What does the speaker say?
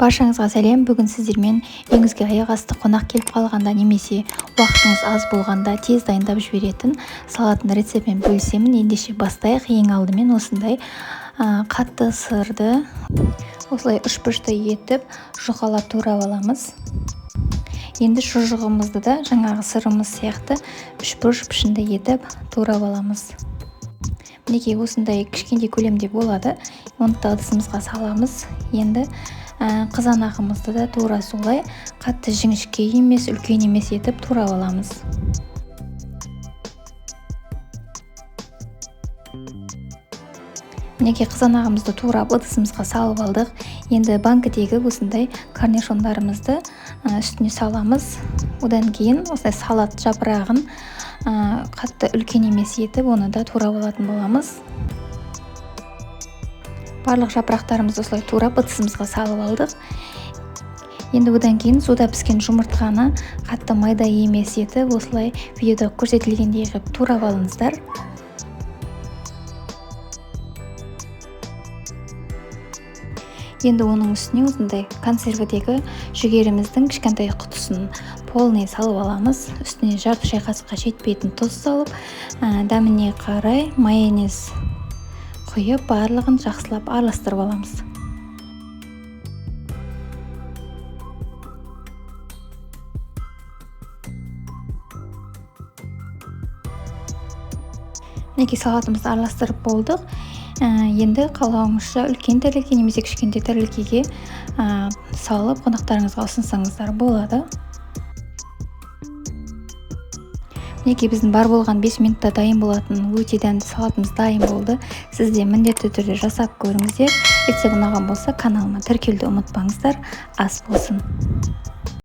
Баршаңызға сәлем. Бүгін сіздермен үйіңізге аяқ асты қонақ келіп қалғанда немесе уақытыңыз аз болғанда тез дайындап жіберетін салаттың рецептімен бөлісемін. Ендеше бастайық. Ең алдымен осындай қатты сырды осылай үшбұрышты етіп жұқалап турап аламыз. Енді шұжығымызды да жаңағы сырымыз сияқты үшбұрыш пішінді етіп турап аламыз. Мінекей осындай кішкентай көлемде болады. Оны да ыдысымызға саламыз. Енді қызанағымызды да тура солай қатты жіңішке емес, үлкен емес етіп турап аламыз. Мінекей қызанағымызды турап ыдысымызға салып алдық. Енді банкідегі осындай корнишондарымызды үстіне саламыз. Одан кейін осындай салат жапырағын қатты үлкен емес етіп оны да турап алатын боламыз. Барлық жапырақтарымызды осылай турап ыдысымызға салып алдық. Енді одан кейін суда піскен жұмыртқаны қатты майда емес етіп осылай видеода көрсетілгендей қылып турап алыңыздар. Енді оның үстіне осындай консервідегі жүгеріміздің кішкентай құтысын полный салып аламыз. Үстіне жарты шай қасыққа жетпейтін тұз салып, дәміне қарай майонез құйып, барлығын жақсылап араластырып аламыз. Мінекей салатымызды араластырып болдық. Енді қалауыңызша үлкен тәрелке немесе кішкентай тәрелкеге салып қонақтарыңызға ұсынсаңыздар болады. Мінекей біздің бар болған 5 минутта дайын болатын өте дәмді салатымыз дайын болды. Сіз де міндетті түрде жасап көріңіздер. Рецепт ұнаған болса каналыма тіркелуді ұмытпаңыздар. Ас болсын.